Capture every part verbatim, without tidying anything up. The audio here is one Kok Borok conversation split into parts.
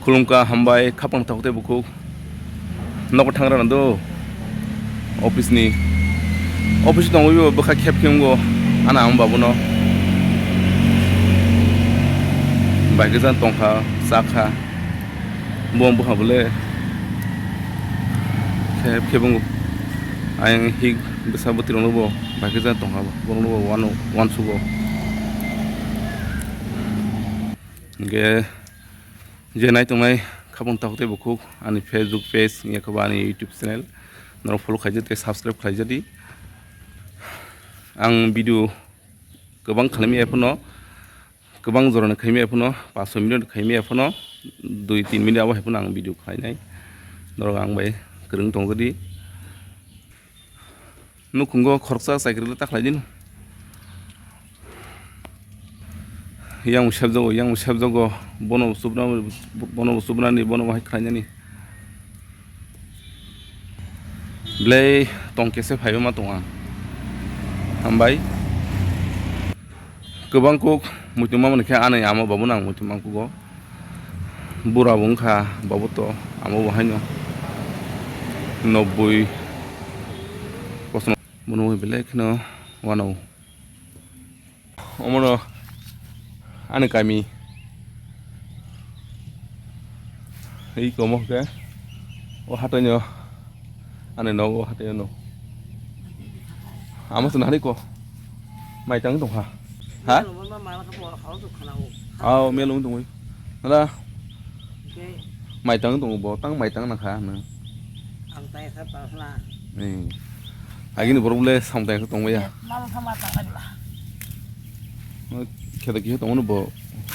Khulumkha, hambai, khapang thok tei bukhuk. Nogo thangra nando. Office ni. Office tongwi bo bwkha khep khe wngo. Ana ang babuno. Bai khe jan tongkha, chakha. Bo bwkha bole. Khep khe wngo. Ayang hik bwsa bwtwi rokno bo. Bai khe jan tongkha bo. Borokno bo wano, wansugo. Hingkhe je nai tongnai khapang takhuk tei bukhuk ani Facebook page, yakhe bo ani YouTube channel norok follow khaijak tei subscribe khlaijadi. Ang video kwbang khlaimaya phano, kwbang jorani khaimaya phano, paanch soi minute khaimaya phano, dui tin minute abo hai phano ang video khlainai. Norok ang bai kwrwng tongjadi. Nukhungo khoroksa chai kwrwngno ta khlai dino. Yang bo sebjago, yang bo sebjago, bono bo chubna, bono bo chubnani, bono bo hai khlainani. Belai tong kese phaibo ma tong ang. Hambai. Kwbang kuk muitu mamani khe ani ama babuno ang muitu mankugo. Bura bo wngkha, babu to amo bo haino nobboi bosor. Bono belai kheno wanao. Omono ani kami. Ei komo khe o hataino ani nogo hataino. Amo se nahari ko. Maitang tongkha. Ha? Melo ma ma ma ka bor hao tu khana o. Ao, melo tongwi. Hala. Ke. Maitang tongo bo, tang maitang na kha nang. Ang tai sa ta sna. Ni. Agini borok le samtang sa tongwi ya. Mal sama ta la. Kheda kisa tongo bo.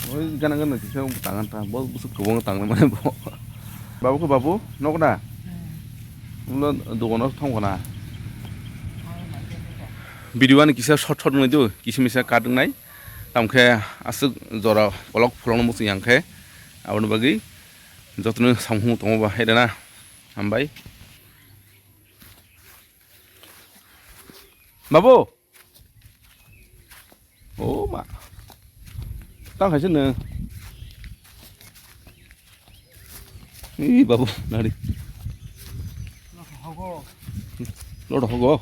Oi gana gana kisa tangan ta. Bo busuk kobong tang mane bo. Babu ko babu, nok da. Ulo dogono thong kona. Video ani kisa short short ngai do, kisa misa cut wngnai. Tamkhe aswk jora kolok pholongno muchung yang khe aboni bagwi jotono samung tongo ba hai rana. Hambai. Babu. Oh ma. Tang khaisa nw. Ih, babu, nari. Hogo. Lord hogo.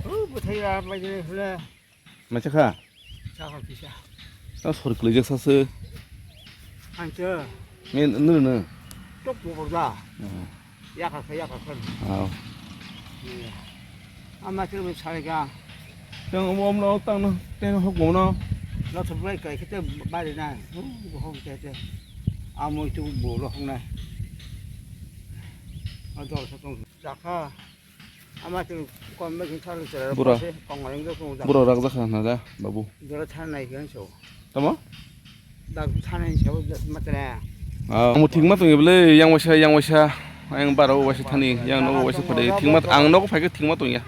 Oh, bwthai ya, mai jene hule. Macha kha? Chakha kisa. Ta sori kwlaijak sase. Ancha. Nge nuru nw. Tok mo korda. Hmm. Yakha kha, yakha kha. Aw. Iya. Ama khe bo sari ga. Tang omo omno tang no, tang hok mo no. Lo thok bai kai khe te bari na. Hu, bo hok te te. Amo itu bo lo hok na. A dor sa tong. Jakha. Ama khe kom me khe thar se. Bura. Kong reng do tong. Bura rak jakha na da, babu. Dora than nai khe so. Tamo? Dak thani sabo matre. Ah, omo thik ma tong bele, yang waisa, yang waisa, yang baro waisa thani, yang nogo waisa phade, thik ma, ang nogo phaikhe thik ma tong ya.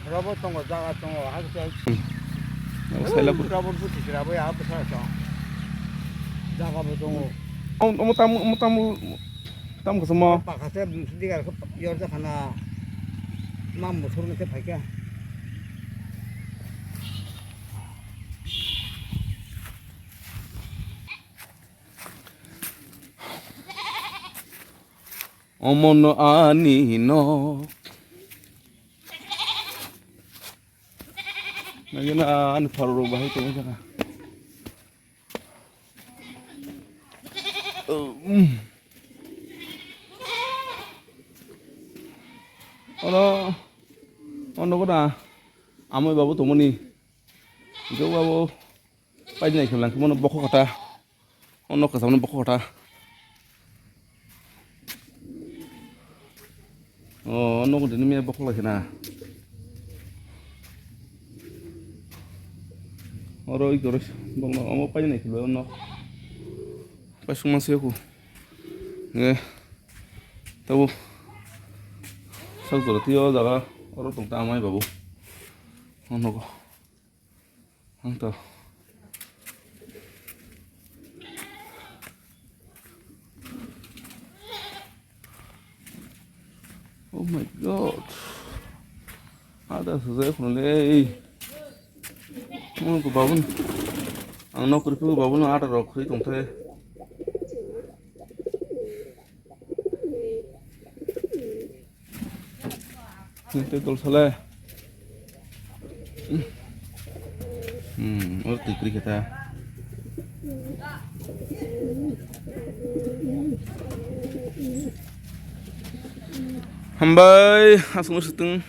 Robo tongo, jaga tongo, ha khe. Omo saila pur. Robo buti sira bo ya, ha khe sa. Jaga bo tongo. Om, omo tam, omo tam, tam kasamo. Pakha se digar khe yor jakhana. Mam bo thurni khe phaikha. Omono ani nok. Nangina ani pharok rok bahai tongwi saka. Um. Oro, ono gona, amoi babu tongmani. Jok babu. Paidi nai khwlang khe bono bokhok kata. O nok kwcham no bokhok kata. O nok dini miya bokhok lai khna. Oro i koro bongno omo paidi nai khwlang nok. Paisuk manse ku. Nge. Tabu. Sak jora twi o jaga. Oro tong ta amai babu. O nogo. Ang to. Oh my God. Ada sujai khunle. Mo ko babun. Ang nok riphu babun ada rok khri tongthai. Tei dol sale. Hmm, or tikri kita. Hambai, asung suteng.